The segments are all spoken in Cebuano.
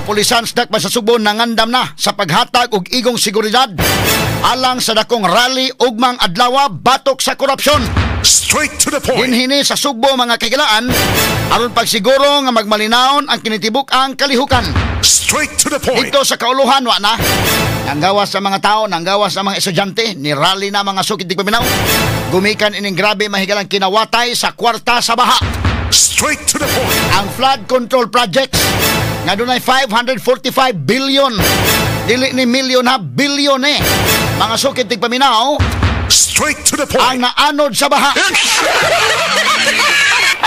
Kapulisan sa Dakba sa Sugbo nangandam na sa paghatag og igong seguridad alang sa dakong rally ugmang adlaw batok sa korupsyon. Straight to the point. Dinhini sa Sugbo, mga kahigalaan, aron pagsiguro nga magmalinawon ang kinitibuk-ang kalihukan. Straight to the point. Dito sa kauluhan, wa na. Nanggawas sa mga tao, nanggawas sa mga estudyante, ni rally na, mga sukit tigpaminaw. Gumikan ining grabe, mahigalang, kinawatay sa kwarta sa baha. Straight to the point. Ang flood control projects nga dunay 545 billion. Dili ni million ha, billion eh. Mga sukit tigpaminaw, Straight to the ang point. Naanod sa baha.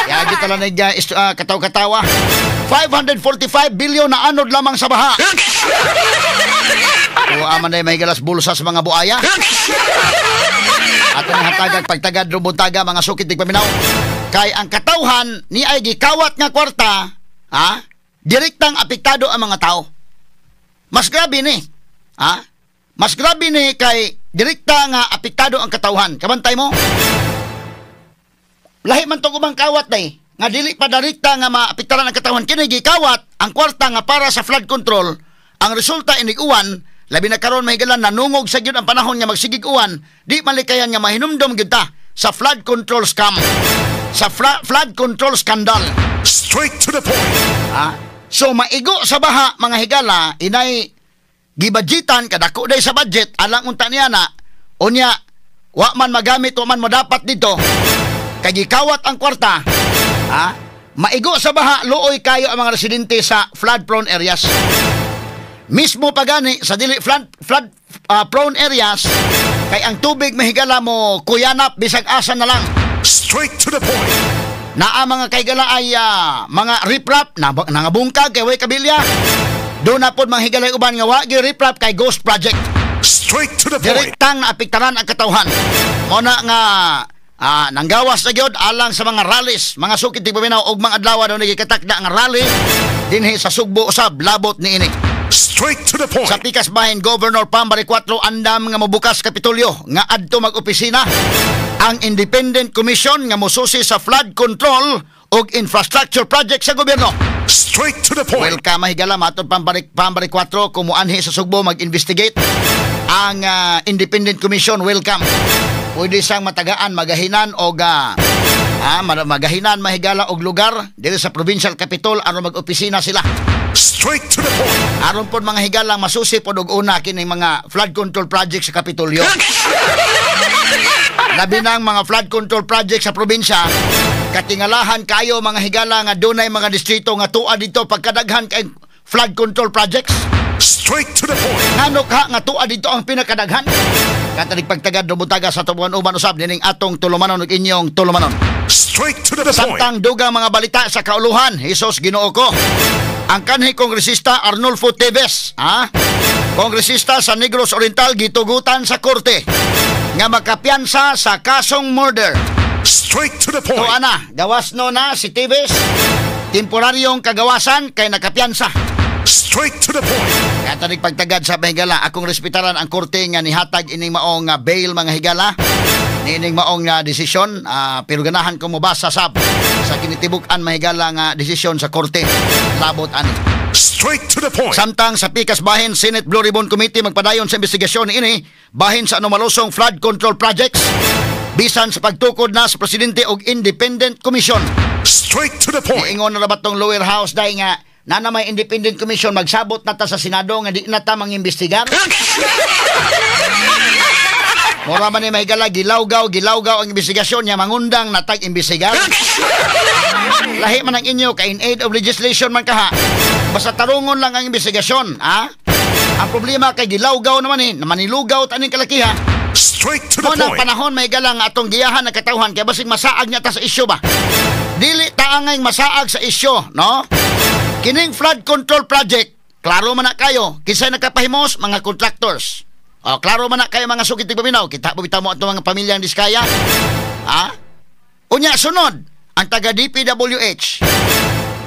Yagi tala na kataw-katawa. 545 billion na anod lamang sa baha. O aman na may galas bulsa sa mga buaya. Ato ni hatagag pagtagad rubuntaga, mga sukit tigpaminaw. Kay ang katawhan ni ay gikawat nga kwarta, ha? Direktang apektado ang mga tao. Mas grabe ni. Ha? Mas grabe ni kay direkta nga apektado ang katawhan. Kabantay mo? Lahi man tong ubang kawat day nga dili pa direkta nga maapektaran ang katawhan. Kini gikawat ang kwarta nga para sa flood control. Ang resulta, inig uwan, labi na karon, mahigalan, nanungog sa gyud ang panahon nga magsigig uwan, di malikayan nga mahinumdom gyud ta sa flood control scam. Sa flood control scandal. Straight to the point. Ha? So maigo sa baha, mga higala, inay gibudgetan kadako day sa budget alang unta niya na unya wa man magamit, wa man modapat dito kay gikawat ang kwarta, ha? Maigo sa baha, luoy kayo ang mga residente sa flood prone areas. Mismo pagani sa dili flood prone areas kay ang tubig, mahigala, mo kuyanap bisag asa na lang. Straight to the point. Naa mga kaigala ay mga riprap na nangabungkag kay way kabilya. Doon na pod, mga higalay, uban nga wa gyud riprap kay ghost project. Straight to the point. Direktang naapektaran ang katawhan. Mo na nga nanggawas na gyud alang sa mga rallies, mga sukit tigpaminaw, og mga adlaw daw nagikatakda ang rally dinhi sa Sugbo usab labot niini. Straight to the point. Sa pikas bahin, Governor Pam Baricuatro andam nga mobukas Kapitolyo nga adto mag-opisina ang Independent Commission nga mosusi sa flood control ug infrastructure project sa gobyerno. Straight to the point. Welcome, mahigala, matod Pam Baricuatro kung muanhi sa Sugbo mag-investigate ang Independent Commission, welcome. Pwede siyang matagaan, magahinan og magahinan, mahigala, og lugar diri sa Provincial Capitol aron mag-opisina sila. Straight to the point. Aron pod, mga higala, masusi pod og una kining mga flood control project sa Kapitolyo. Labi na ang mga flood control project sa probinsya, katingalahan kayo, mga higala, nga dunay mga distrito nga tua dito pagkadaghan kay flood control projects. Straight to the point. Ngano ka nga tua dito ang pinakadaghan? Katanig pagtagad rubutaga sa tubuan uban usab nining atong tulumanon ug inyong tulumanon. Straight to the point. Samtang dugang mga balita sa kauluhan, Hesus Ginoo ko. Ang kanhi kongresista Arnolfo Teves, ha? Kongresista sa Negros Oriental, gitugutan sa korte nga makapiyansa sa kasong murder. Straight to the To point. Ana, gawas no na si Teves, temporaryong kagawasan kay nakapiyansa. Straight to the point. Kaya tanig pagtagad sa mahigala, akong respetaran ang korte nga nihatag ining maong bail, mga higala. Niining maong desisyon, pero ganahan ko mobasa sab sa kinitibuk-an, mahigala, nga desisyon sa korte labot ani. Straight to the point. Samtang sa pikas bahin, Senate Blue Ribbon Committee magpadayon sa investigasyon ini bahin sa anomalosong flood control projects bisan sa pagtukod na sa presidente og independent commission. Straight to the point. Niingon na ba tong lower house dahil nga na may independent commission, magsabot na ta sa Senado nga di na ta mangimbestigar? Mura man ni, mahigala, gilawgaw, gilawgaw ang investigasyon niya, mangundang na tag imbestigar. Lahi man ang inyo kay in aid of legislation man kaha. Basta tarungon lang ang investigasyon, ha? Ang problema kay gilawgaw naman eh, manilugaw taning kalakiha. Straight to the Mo nang point. Panahon may galang atong giyahan ng katawhan kay basig masaag niya ta sa isyu ba. Dili ta angay masaag sa isyu, no? Kining flood control project, klaro man na kayo, kinsay nakapahimos? Mga contractors. O, klaro man na kayo, mga sukit paminaw, kita bitaw mo atong mga pamilyang Diskaya. Ha? Unya sunod, ang taga DPWH.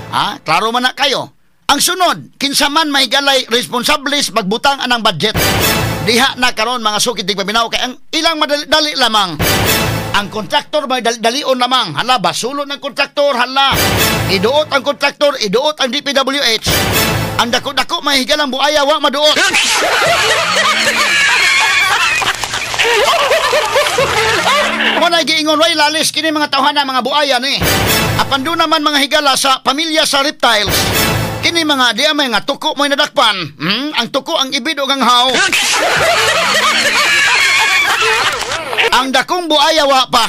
Ha? Klaro man na kayo. Ang sunod, kinsa man may galay responsable sa pagbutang anang budget. Diha na karon, mga sukit paminaw, kay ang ilang madali-dali lamang. Ang kontraktor may dalion lamang. Hala, basulo ng kontraktor, hala. Iduot ang kontraktor, iduot ang DPWH. Ang dako-dako mga higalang buaya wa maduot. Mo na giingon way lalis kini mga tawhana mga buaya ni. Apan doon naman mga higala sa pamilya sa reptiles. Kini mga di may nga tuko mo'y nadakpan. Ang tuko ang ibid og ang haw. Ang dakong buaya wa pa.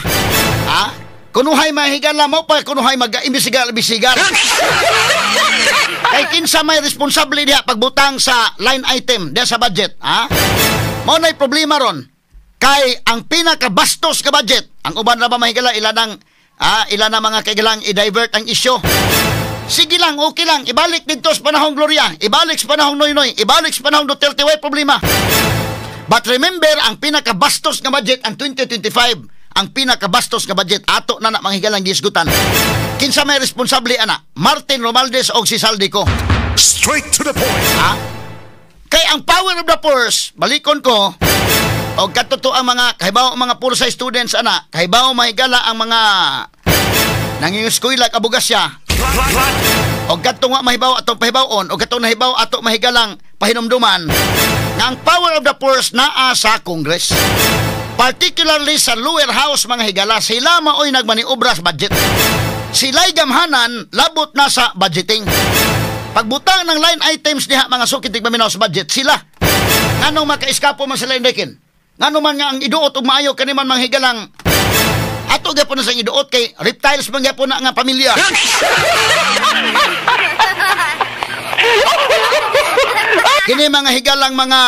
Ha? Kunuhay mga higala mo pa kunuhay mag-imbisigar-imbisigar. Kay kinsa may responsable diha pagbutang sa line item diha sa budget, ha? Mao na'y problema ron. Kay ang pinakabastos ka budget, ang uban ra ba mahigala ila nang ila na mga kaigalang i-divert ang isyu. Sige lang, okay lang, ibalik didto sa panahong Gloria, ibalik sa panahong Noynoy, ibalik sa panahong Duterte, way problema. But remember, ang pinakabastos nga budget ang 2025, ang pinakabastos nga budget ato na na mga higalang gisgutan. Kinsa may responsable ana? Martin Romualdez og si Zaldy Co. Straight to the point. Ha? Kay ang power of the purse, balikon ko, og katuto ang mga kahibaw ang mga pursa students ana, kahibaw mahigala ang mga nangingiskwela kabugasya. Og kadto nga mahibaw atong pahibawon, og kadto nahibaw ato mahigalang pahinumduman nga ang power of the purse naa sa Congress. Particularly sa lower house mga higala, sila maoy nagmaniobra sa budget. Sila'y gamhanan labot na sa budgeting. Pagbutang ng line items diha mga sukit tigpaminaw sa budget, sila. Nganong makaiskapo man sila indikin? Ngano man nga ang iduot og maayo kani man mga higalang ato gyapon na sa iduot kay reptiles man gyapon na nga pamilya. Kini mga higalang mga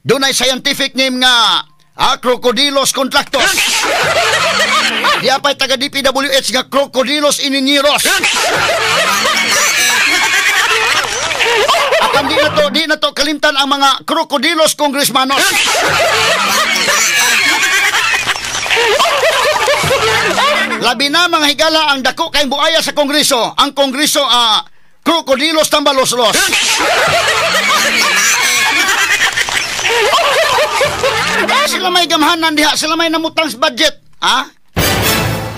dunay scientific name nga Crocodilos contractos. Di apay taga DPWH nga Crocodilos Ininieros. Apan di na to kalimtan ang mga Crocodilos Congressmanos. Labi na mga higala ang dako kay buaya sa Kongreso. Ang Kongreso Crocodilos Tambaloslos. Sila may gamhanan diha, sila may namutang sa budget. Ha?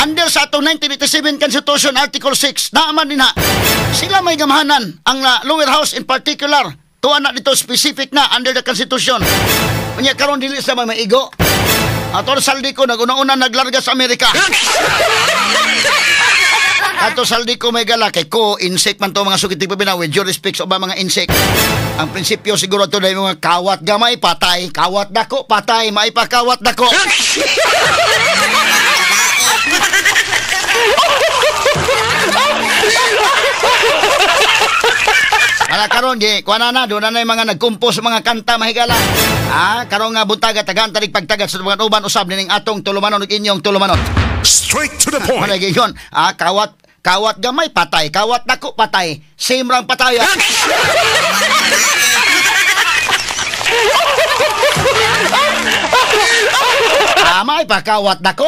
Under sa atong 1987 Constitution Article 6, naaman din ha. Sila may gamhanan, ang lower house in particular. Tuwa na dito specific na under the Constitution. Unya karon dili sa may maigo. Ato Zaldy Co naguna-una naglarga sa Amerika. Ato Zaldy Co may gala kay ko insect man to mga sukit tigpabinaw with due respect sa mga insect. Ang prinsipyo siguro ato dahil mga kawat gamay patay, kawat dako patay, maipakawat dako. Para karon di kuan na doon na yung mga nagkumpos mga kanta mahigala. Karon nga buntaga tagan tarig pagtagat sa mga uban usab nining atong tulumanon ug inyong tulumanon. Straight to the point. Malagi yun. Kawat gamay patay, kawat dako patay, same rang patay. May pakawat dako.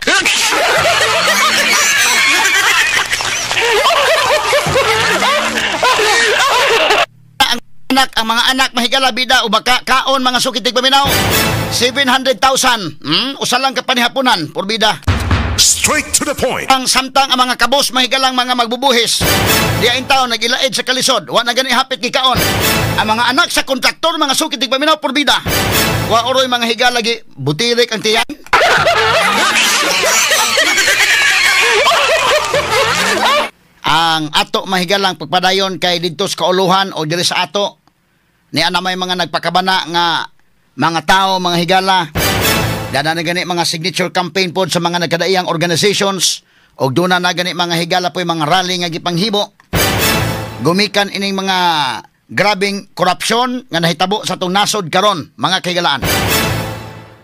Anak, ang mga anak mahigala bida o baka kaon mga sukit tigpaminaw. 700,000. Usa lang ka panihaponan por bida. Straight to the point. Ang samtang ang mga kabos mahigalang mga magbubuhis. Diya in taon nagilaid sa kalisod, wa na gani hapit gikaon. Ang mga anak sa kontraktor mga sukit tigpaminaw por bida. Wa oroy mga higala gi butirik ang tiyan. Ang ato mahigalang pagpadayon kay didto sa kauluhan o diri sa ato ni ana may mga nagpakabana nga mga tao mga higala dana na gani mga signature campaign pod sa mga nagkadaiyang organizations og duna na gani mga higala po'y mga rally nga gipanghibo gumikan ining mga grabeng korupsyon nga nahitabo sa atong nasod karon mga kahigalaan.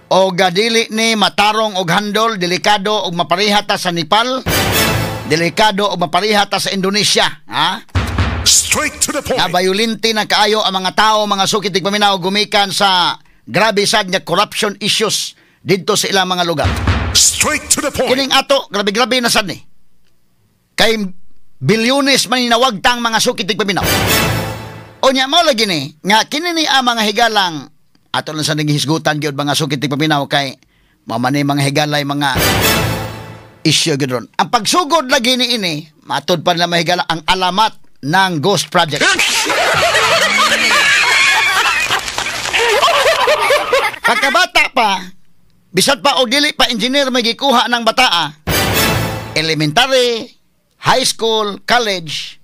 Og dili ni matarong og handol, delikado og mapareha ta sa Nepal, delikado og mapareha ta sa Indonesia, ha? Straight to the point. Na bayolente na kaayo ang mga tao, mga sukit tigpaminaw gumikan sa grabe sad nga corruption issues didto sa ilang mga lugar. Straight to the point. Kining ato, grabe-grabe na sad ni. Kay bilyones man ninawagtang mga sukit tigpaminaw. O nya mao lagi ni nga kini ni ang mga higalang ato lang sa naghisgutan gyud mga sukit tigpaminaw kay mao man ni mga higalay mga issue gyud ron. Ang pagsugod lagi ni ini, matud pa nila mahigala ang alamat ng Ghost Project. Pagkabata pa, bisan pa o dili pa engineer may gikuha ng bataa, elementary, high school, college,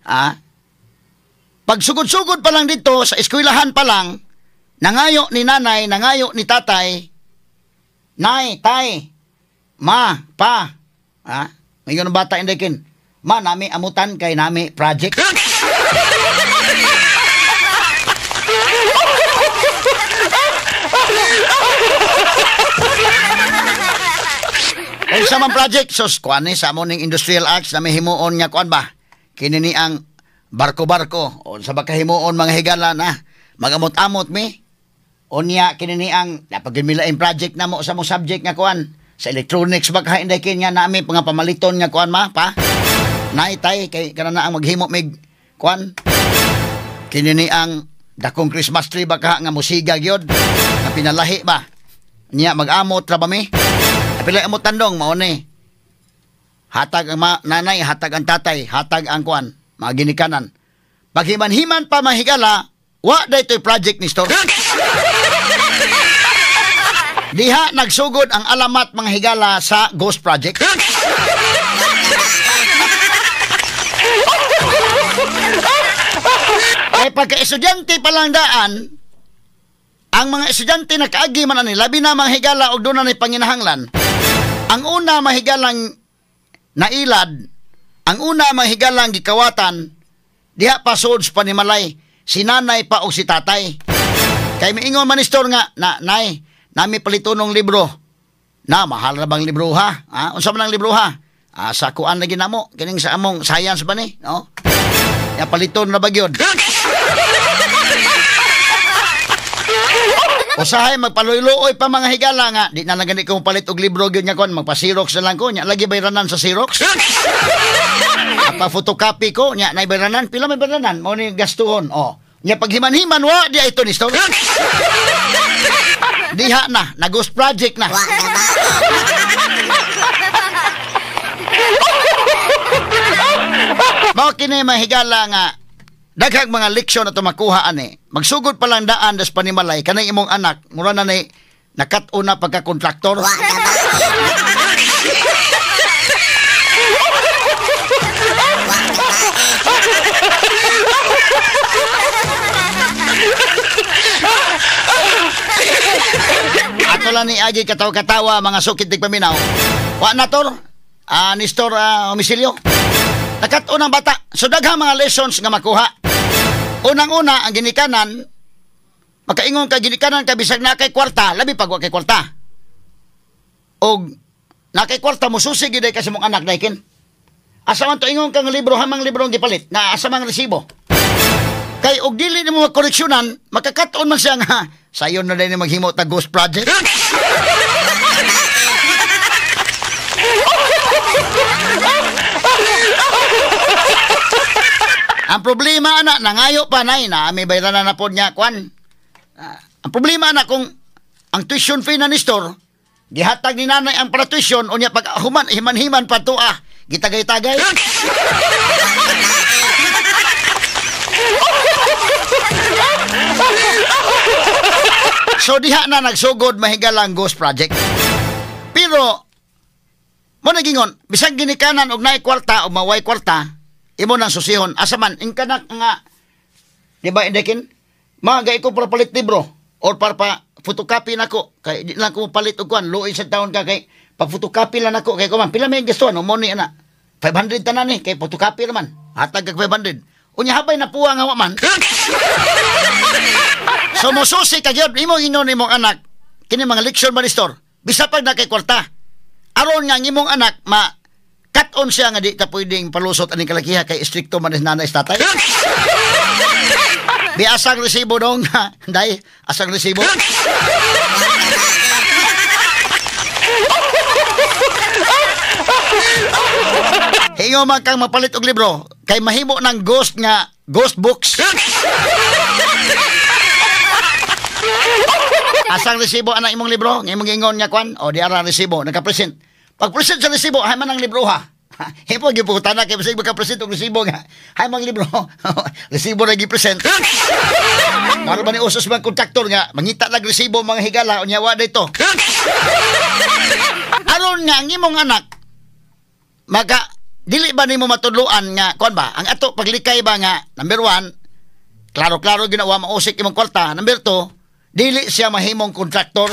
ah, pagsugod-sugod pa lang dito, sa eskwelahan pa lang, nangayo ni nanay, nangayo ni tatay, nay, tay, ma, pa, ah, may ganun bata indikin, ma, nami amutan kay nami project. Kung sa man project, sus, kuan ni sa amo ning industrial arts na may himuon nga kuan ba? Kini ni ang barko-barko. O sa baka himuon mga higala na magamot-amot mi. O niya kini ni ang napagimilaing project na mo sa mo subject nga kuan. Sa electronics ba kahinday kin nga nami nga pamaliton nga kuan ma pa? Nay tay kay kana na ang maghimo mig kuan. Kini ni ang dakong Christmas tree ba ka nga musiga gyud nga pinalahi ba? Niya mag-amot ra ba mi? Pila amot tandong mao ni. Hatag ang nanay, hatag ang tatay, hatag ang kuan, mga ginikanan. Paghiman-himan pa mahigala, wa daytoy project ni store. Diha nagsugod ang alamat mga higala sa ghost project. Kay pagka-estudyante pa lang daan, ang mga estudyante nakaagi man ani, labi na mga higala og doon na ni panginahanglan. Ang una mahigalang nailad, ang una mahigalang gikawatan, diha pa sud sa panimalay, si nanay pa o si tatay. Kay miingon man ni store nga, na, nay, nami palitunong libro. Na, mahal na bang libro ha? Ha? Unsa man ang libro ha? Ah, sa kuan lagi namo, kining sa among science ba ni? No? Ya paliton na ba gyud? Usahay magpaluy-luoy pa mga higala nga di na lang gani ko palit og libro gyud nga kon magpa-Xerox na lang ko nya lagi bayranan sa Xerox. Pa photocopy ko nya nay bayranan pila may bayranan mao ni gastuhon oh. Nya paghiman-himan wa di ito ni store. Diha na na ghost project na. Mao kini mga higala nga daghang mga leksyon na makuha ani. Magsugod pa lang daan das panimalay kanang imong anak mura na ni nakat-o na pagka-kontraktor. Ato lang ni agi katawa-katawa mga sukit tigpaminaw. Wa na tor, Nestor Homisilyo. Nakat-o ng bata. So daghang mga lessons nga makuha. Unang-una, ang ginikanan, makaingon ka ginikanan ka bisag na kay kwarta, labi pag wa kay kwarta. Og na kay kwarta mo susi gid kasi mong anak daykin. Asa man to ingon kang libro hamang libro ang gipalit, na asa mang resibo. Kay og dili nimo makoreksyonan, makakat-on man siya nga sayon na din maghimo ta ghost project. Ang problema ana nangayo pa nay na may bayranan na pod niya kwan. Ang problema ana kung ang tuition fee na ni store gihatag ni nanay ang para tuition unya pag human himan-himan pa to gitagay-tagay. So diha na nagsugod mahigalang ghost project. Pero mo nagingon bisag ginikanan og naay kwarta o maway kwarta imo nang susihon asa man ingkanak nga di ba indekin magay ko para palit libro or para pa photocopy nako kay di lang ko palit og kuan luoy sa taon ka kay pa photocopy lang nako kay kuman pila may gastuhan mo ni ana 500 tanan ni kay photocopy naman hatag kag 500 unya habay na puwa nga wa man. So mosusi ka gyud imo ingon imong anak kini mga leksyon man store bisa pag na kay kwarta aron nga ang imong anak ma cut-on siya nga di ta pwedeng palusot aning kalakiha kay stricto man nanay tatay. Di asang resibo dong, day, asang resibo. Hingo man kang mapalit og libro kay mahimo ng ghost nga ghost books. Asang resibo ana imong libro, nga imong ingon nga kwan, o di ara resibo, naka-present. Pag-present sa resibo, ay man ang libro ha. Hipo giputan na kay basig maka-present og resibo nga. Hay mga libro. Resibo ra gi-present. Maro ba ni usos mga kontraktor nga mangita lag resibo mga higala unya wa dito. Aron nga ang imong anak maka dili ba nimo matudloan nga kuan ba ang ato paglikay ba nga number 1, klaro-klaro ginawa mausik imong kwarta, number 2, dili siya mahimong kontraktor.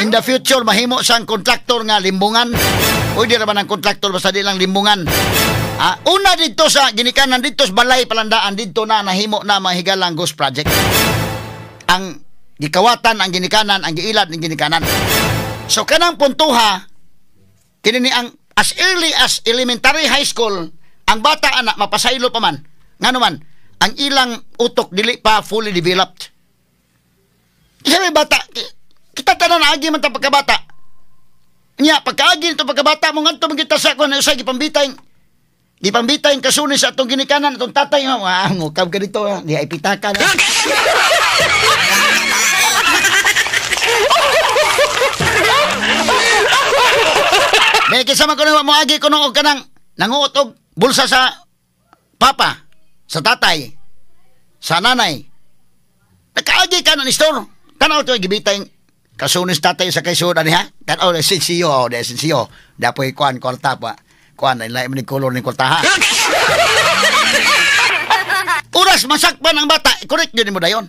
In the future mahimo siyang kontraktor nga limbungan. Uy, di ra ba ng kontraktor basta di lang limbungan. Ah, una dito sa ginikanan dito sa balay palandaan dito na nahimo na mga higalang ghost project. Ang gikawatan ang ginikanan, ang giilad ang ginikanan. So kanang puntuha kini ni ang as early as elementary high school ang bata anak mapasaylo pa man. Ngano man ang ilang utok dili pa fully developed. Kasi may bata kita tanan agi man ta pagkabata. Nya pagkaagi nito pagkabata mo ngadto man kita sa kuan usay gipambitay kasuni sa atong ginikanan atong tatay mo ngukab ka dito di ay pitaka na. May kinsa man kuno mo agi kuno og kanang nanguot og bulsa sa papa, sa tatay, sa nanay. Nakaagi ka na ni store. Tanaw to gibitay kasunis tatay sa kaysudan niya. Tanaw na sinsiyo, na sinsiyo. Dapoy kuan kwarta pa. Kuan lain man ni kolor ni kwarta ha. Oras masakpan ang bata, correct yun mo dayon.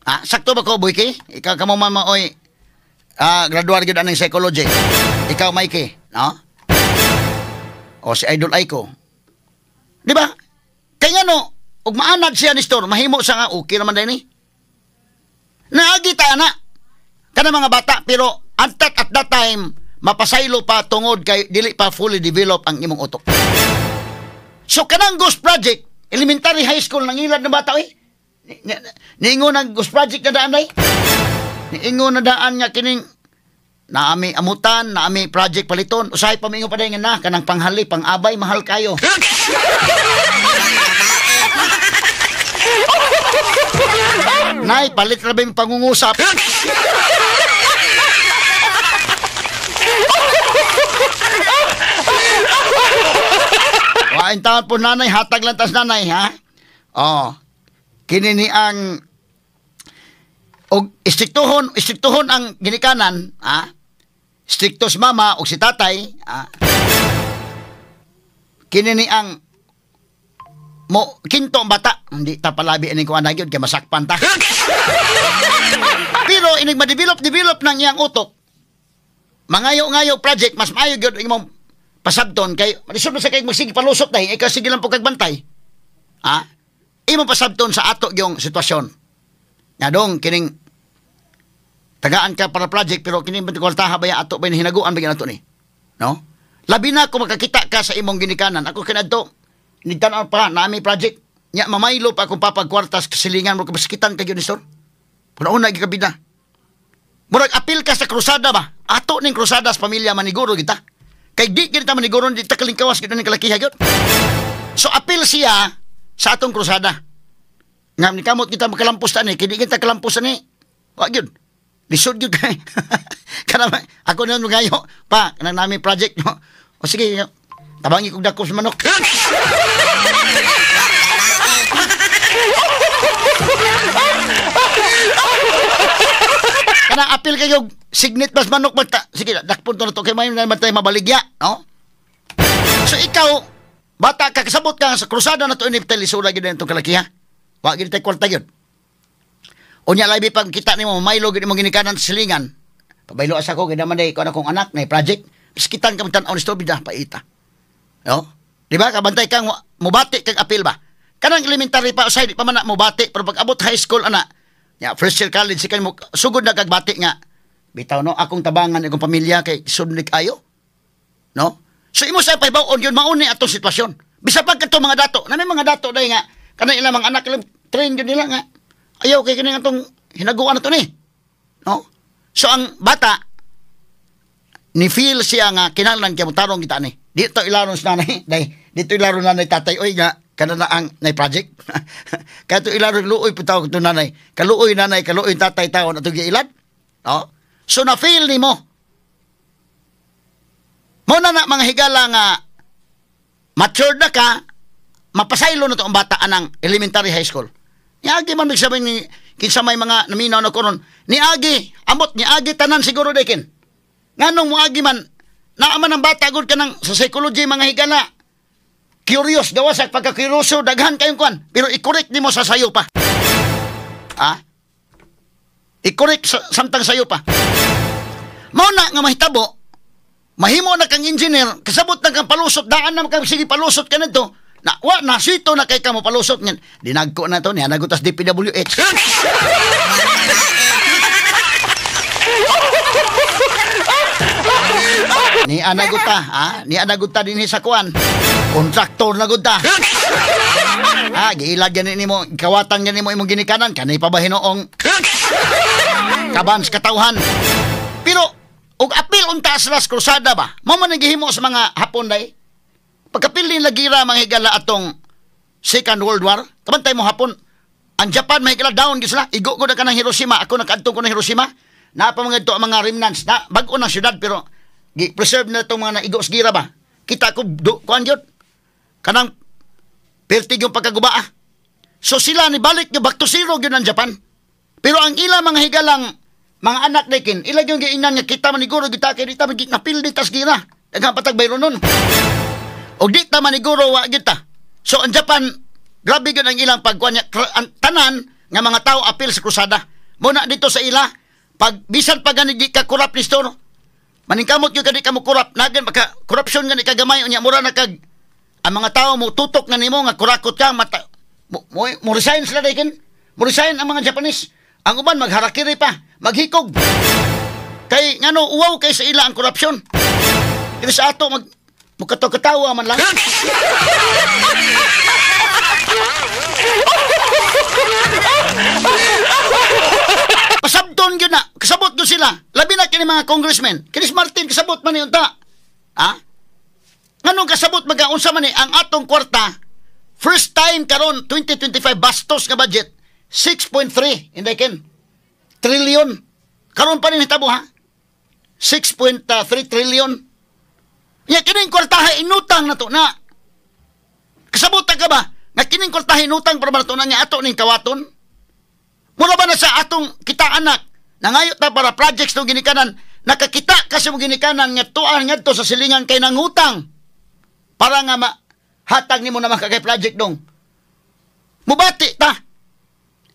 Ah, sakto ba ko Boyke? Ikaw kamo man oy graduar gyud aning psychology. Ikaw Mikey, no? O si Idol Aiko. Di ba? Kay ngano og maanad siya ni store, mahimo sa nga okay naman day ni. Naagi ta ana kana mga bata pero antat at that time mapasaylo pa tungod kay dili pa fully develop ang imong utok. So kanang ghost project, elementary high school nangilad na bata oy. Niingon ang ghost project na daan ay. Niingon na daan nga kining naami amutan, naami project paliton. Usahay pa mingo pa dayon na kanang panghali, pangabay mahal kayo. Nay, palit ra ba yung pangungusap? Wain taon po nanay, hatag lang tas nanay, ha? Oh, kini ni ang og istriktuhon ang ginikanan, ha? Strikto si mama og si tatay, ha? Kini ni ang mo kinto ang bata, hindi ta palabi ining kuan gyud kay masakpan ta. Pero inig ma-develop nang iyang utok. Mangayo-ngayo project mas maayo gyud imong pasabton kay lisod sa kay magsige palusot dai ikaw sige lang po kag bantay. Ha? Imong pasabton sa ato gyung sitwasyon. Nga dong kining tagaan ka para project pero kining kwartaha ba ato ba hinaguan ba ato ni? No? Labi na kung makakita ka sa imong ginikanan. Ako kanadto nigtan-aw pa nami project. Nya mamaylo pa akong papagkwartas kasilingan mo kabaskitan kay gyud ni sir. Una gikabida. Murag apil ka sa krusada ba? Ato ning krusada sa pamilya maniguro kita. Kay di gyud ta maniguro di ta kalingkawas gyud ning kalakiha gyud. So apil siya sa atong krusada. Nga ni kamot kita makalampos ta ni, kay di kita kalampos ani. Wa gyud. Lisod gyud kay. Kana ako na magayo pa kanang nami project no. O sige, tabangi kog dako sa manok. Kana apil kayo signet mas manok magta. Sige, dakpon to na to kay may naman tayo mabaligya, no? So ikaw, bata ka kasabot ka sa krusada na to iniptel lisod gyud itong kalakiha. Wa gyud tay kwarta gyud. Unya labi pag kita nimo mamaylo gyud imong ginikanan sa silingan. Pabaylo asa ko kay naman day ko na akong anak na project. Biskitan ka magtan-aw ni Stobida paita. No? Di ba kabantay kang mobati kag apil ba? Kanang elementary pa usay di pa man na mobati pero pag abot high school ana, ya first year college sikay mo sugod na kag bati nga. Bitaw no akong tabangan akong pamilya kay sudnik ayo. No? So imo sa pahibaw-on yun mauni atong sitwasyon. Bisa pag kadto mga dato, na may mga dato dai nga kanang ilang mga anak ilang train gyud nila nga ayaw kay kini atong hinaguan nato ni. No? So ang bata ni feel siya nga kinahanglan kay motarong kita ni. Dito ilaron sa nanay, day, dito ilaron nanay tatay oy nga kana na ang nay project. Kato ilaron luoy pud tawag to nanay. Kaluoy nanay, kaluoy tatay tawon atong giilad. No? So na-fail nimo. Mo na na mga higala nga matured na ka, mapasaylo na to ang bata anang elementary, high school. Niagi man big sabi ni kinsa may mga naminaw na koron. Niagi, amot niagi tanan siguro dekin. Nganong moagi man naaman ang bata gud kanang sa psychology, mga higala. Curious, gawas sa pagka-curioso, daghan kayong kuan, pero i-correct nimo sa sayo pa. Ah? I-correct sa, samtang sayo pa. Mao na nga mahitabo, mahimo na kang engineer, kasabot na kang palusot, daan na kang sige palusot ka nito. Na wa na sito na kay ka mo palusot ngan. Dinagko na to niya nagutas DPWH. Ni anaguta, ha? Ni anaguta dinhi sa kuan. Kontraktor na gud ta. Ha, giilad gani nimo, kawatan gani mo imong ginikanan kanay pa ba hinuong kabans katawhan. Pero og apil unta sa Las Cruzada ba? Mao man ang gihimo sa mga Hapon day. Pagkapil ni lagira mga higala atong Second World War, kabantay mo Hapon. Ang Japan mga higala down gyud sila. Igo ko na kanang Hiroshima, ako nakadto ko ng Hiroshima. Naa pa mga ito ang mga remnants na bag-o ng syudad pero gi-preserve na itong mga naigo sa gira ba. Kita ko kuan gyud kanang pertig yung pagkaguba ah. So sila ni balik nyo back to zero gyud ang Japan. Pero ang ila mga higalang mga anak dekin, ila yung giingnan nga kita maniguro kita kay di ta napildi tas gira. Daghang patag bayro nun. Og di ta maniguro wa gyud ta. So ang Japan grabe gyud ang ilang pagkuan niya, ang tanan nga mga tao apil sa krusada. Muna dito sa ila pag bisan pa gani di ka corrupt ni store. Maningkamot gyud ka di ka mo corrupt, nagan maka corruption gani ka gamay unya mura na kag ang mga tao mo tutok na nimo nga kurakot ka mata, mo resign sila dekin. Mo resign ang mga Japanese. Ang uban magharakiri pa, maghikog. Kay ngano uwaw kay sa ila ang korupsyon. Dili sa ato mag mukataw-katawa man lang. Pasabton gyud na, kasabot gyud sila. Labi na kini mga congressmen. Kini si Martin kasabot man ni unta. Ha? Nganong kasabot magaunsa man ni ang atong kwarta? First time karon 2025 bastos nga budget 6.3 inday ken trillion. Karon pa ni hitabo ha. 6.3 trillion. Nya kining kwartaha inutang na to na. Kasabot ka ba nga kining kwartaha inutang para ba nato na nya ato ning kawaton? Mura ba na sa atong kita anak nangayo ta para projects tong ginikanan, nakakita kasi mo ginikanan nga tuan ngadto sa silingan kay nangutang para nga mahatag nimo na makakay project dong. Mubati ta.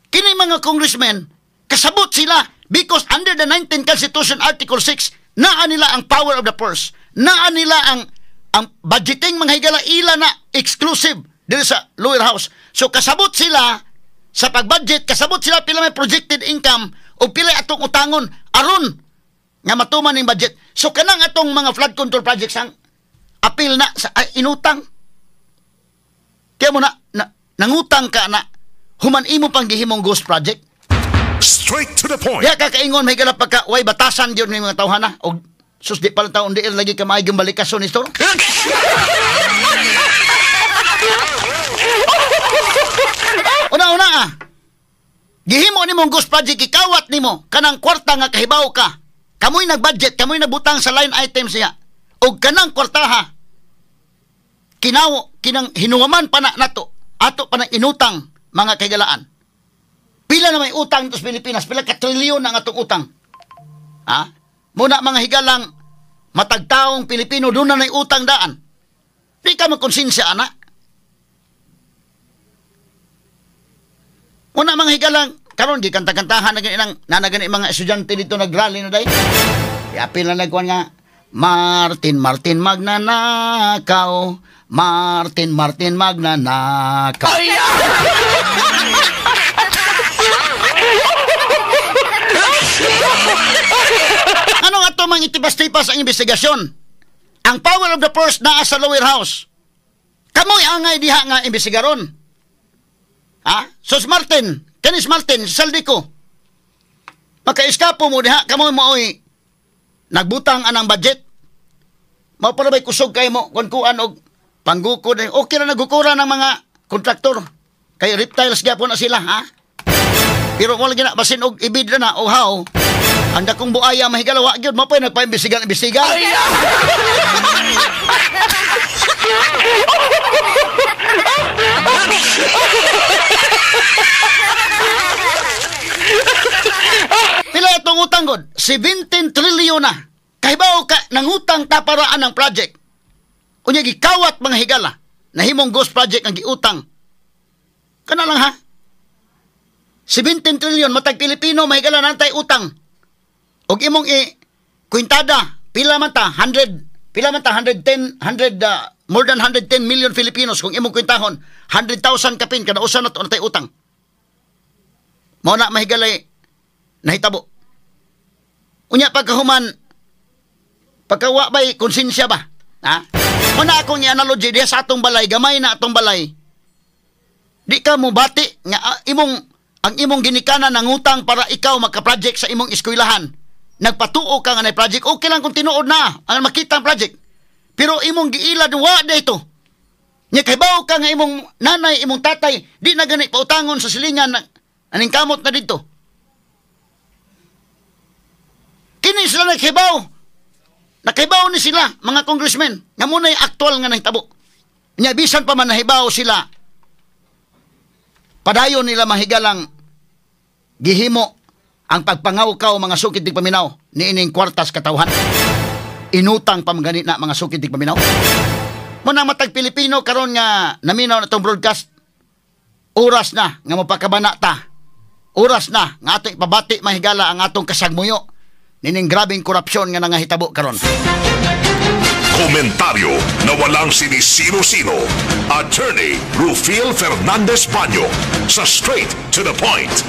Kini mga congressmen kasabot sila because under the 19 Constitution Article 6 naa nila ang power of the purse. Naa nila ang budgeting mga higala ila na exclusive diri sa lower house. So kasabot sila sa pagbudget, kasabot sila pila may projected income o pila atong utangon aron nga matuman ning budget. So kanang atong mga flood control projects ang apil na sa inutang. Kaya mo na nangutang ka na human imo pang gihimong ghost project. Straight to the point. Diya ka kaingon may higala pagka way batasan gyud ni mga tawhana og sus di pala taon diir lagi ka maayong balikason ni store. Una-una ah. Gihimo nimo ghost project, gikawat nimo kanang kwarta nga kahibaw ka. Kamoy nagbudget, kamoy nagbutang sa line items niya. Og kanang kwartaha kinaw kinang hinuwaman pa na nato, ato pa na inutang mga kaigalaan. Pila na may utang dito sa Pilipinas, pila ka trilyon ang atong utang. Ha? Muna mga higalang matagtaong Pilipino doon na may utang daan. Di ka magkonsensya ana. Muna mga higalang karon gi kanta-kantahan na gani nang nanagani mga estudyante dito nagrally na day. Iapil na nagkuan nga Martin Martin magnanakaw, Martin Martin magnanakaw. Ano nga ito mga itipas-tipas ang investigasyon? Ang power of the purse naa sa lower house. Kamoy angay diha nga imbestigaron. Ha? So si Martin, kanis Martin, saldi ko. Makaeskapo mo diha, kamoy mooy nagbutang anang budget. Mao para ba'y kusog kayo mo, kuan-kuan og panggukod. Okay na nagukura ng mga kontraktor. Kay reptiles gyapon na sila, ha? Pero wala gina, basin og ibid na o how. Ang dakong buaya, mahigala, wa gyud mo pa nagpaimbestiga imbestiga. Pila itong utang god? 17 trilyon na. Kahibaw ka nangutang ta paraan ang project. Unya gikawat, mga higala. Nahimong ghost project ang giutang. Kana lang ha. 17 trilyon matag Pilipino, mahigala, nantay utang. Og imong i kwintada, pila man ta? 100, pila man ta? 110, 100, more than 110 million Filipinos. Kung imong kwintahon, 100,000 kapin kada usa nato natay utang. Mao na, mahigalay, nahitabo. Unya pagkahuman, pagkawa bay konsensya ba? Ha? Mao na akong i-analogy diha sa atong balay, gamay na atong balay. Di ka mo bati nga imong ang imong ginikanan nangutang para ikaw maka-project sa imong eskwelahan. Nagpatuo ka nga na project, okay lang kung tinuod na ang makita ang project. Pero imong giilad wa dito. Nya kahibaw ka nga imong nanay, imong tatay di na gani pautangon sa silingan na aning kamot na dito. Kini sila naghibaw. Nakahibaw ni sila, mga congressmen, nga muna'y aktual nga nahitabo. Nya bisan pa man nahibaw sila, padayon nila, mahigalang, gihimo ang pagpangawkaw, mga sukit di paminaw, niining kwartas katawhan. Inutang pa man gani na, mga sukit di paminaw. Muna matag Pilipino karon nga naminaw na itong broadcast, oras na nga mapakabana ta. Oras na nga atong ipabati, mahigala, ang atong kasagmuyo nining grabeng korupsyon nga nangahitabo karon. Komentaryo na walang sinisino-sino. Attorney Rufil Fernandez Panyo sa Straight to the Point.